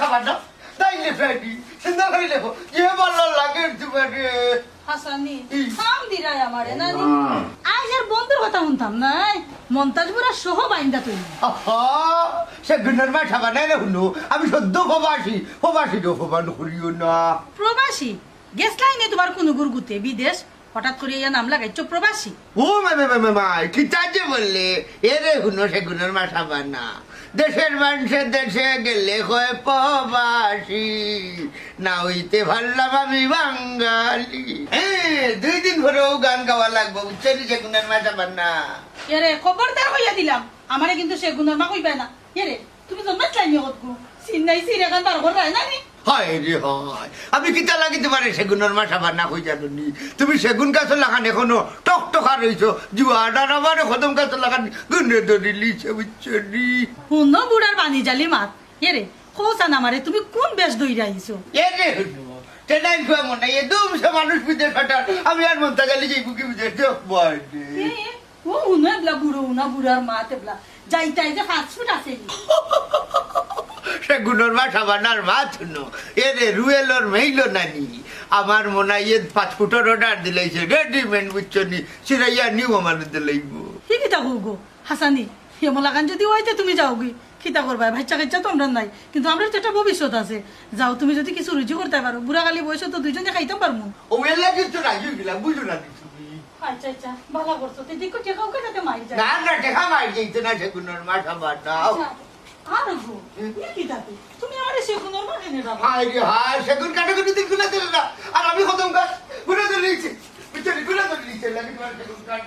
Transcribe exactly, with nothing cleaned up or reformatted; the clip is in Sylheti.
খাবার না? তাই লে ফেটি, চিন্তা করি লেখো, যে ভালো লাগে তোমারে। হাসানি, ই। থাম দিরাই আমারে, নানি। আইজ আর বন্ধুর কথা হুনতাম নায়, মন্তাজ বুড়া সহ বাইন্দা তুই। আহা, সেগুনর মাঠা বানাই না হুনো, আমি সদ্য প্রবাসী, প্রবাসীর অপমান করিও না। প্রবাসী? গেছলায় নি তোমার কুনুগুর গুতে বিদেশ, হঠাৎ করি ইয়া নাম লাগাইছো প্রবাসী। ও মা, মা, মা, মা, মা, কিতা যে বললে? এরে হুনো, সেগুনর মাঠা বানা। দেশের মানষে দেশে গেলে কয় প্রবাসী, না হইতে পারলাম আমি বাঙালি। হ্যাঁ, দুই দিন পরে ও গান গাওয়া লাগবো, বুঝছো নি, সেগুনর মাঠা বানা। এরে, খবরদার কইয়া দিলাম, আমারে কিন্তু সেগুনর মা কইবায় না। এরে, তুমি জন্মাইছলায় নি কতগু? চিন নাই, চিন এখান বার কররায় না নি? হায় রে হায়, আমি কিতা লাগি তোমারে সেগুনর মাঠা বানা কই জানো নি? তুমি সেগুন গাছর লাখান এখনো টকটকা রইছো, জুয়ার আর আমারে কদম গাছর লাখান গুনে ধরিলিছে, বুঝছো নি? হুনো বুড়ার বানি জালি মাত, এরে, কও চান আমারে, তুমি কোন বেশ দইরা আইছো? এরে হুনো, টেনাইন খুয়া মনে, এ দুমছে মানুষ বিদেশ পাঠার, আমি আর মন্তাজ আলী যাইবো কি বিদেশ, দেখ বয়নে। এ, এ, ও হুনো এবলা বুড়ো, হুনা বুড়ার মাত এবলা। যাইতায় যে পাঁচ ফুট আছে নি। সেগুনর মাঠা বানার মাত হুনো। এরে রুয়েলর মেইলো নানি। আমার মনে হয় এ পাঁচ ফুটর অর্ডার দিলাইছে, রেডিমেড বুঝছো নি। সিরাইয়া নিউ আমার দিলাইবো। কি কিতা কও গো? হাসানি, এমলাখান যদি অইতে তুমি যাওগি, কিতা করবায়? বাচ্চা কাচ্চা তো আমরার নাই, কিন্তু আমরার তো একটা ভবিষ্যৎ আছে। যাও, তুমি যদি কিছু রুজি করতায় পারো, বুড়া কালি বয়সে তো দুইজনে খাইতাম পারমু। ও এলা কিন্তু রাজি হইলা, বুঝো না নি তুমি। আচ্ছা, আচ্ছা, ভালা করছো। তে দেখো, টেকাও কে যাতে মাইর যায়। না, না, টেকা মাইর যাইতো না, সেগুনর মাঠা বানাও। আচ্ছা, আর গো, হুম। এ কিতা তে? তুমি আমারে সেগুনর মা কেনে ডাকো? হায় রে হায়, সেগুন কাঠে কোনো দিন গুনা ধরে না। আর আমি কদম গাছ গুনা ধরিলিছি। বুঝছো নি, গুনা ধরিলিছি, লাগে তোমার সেগুন কাঠ।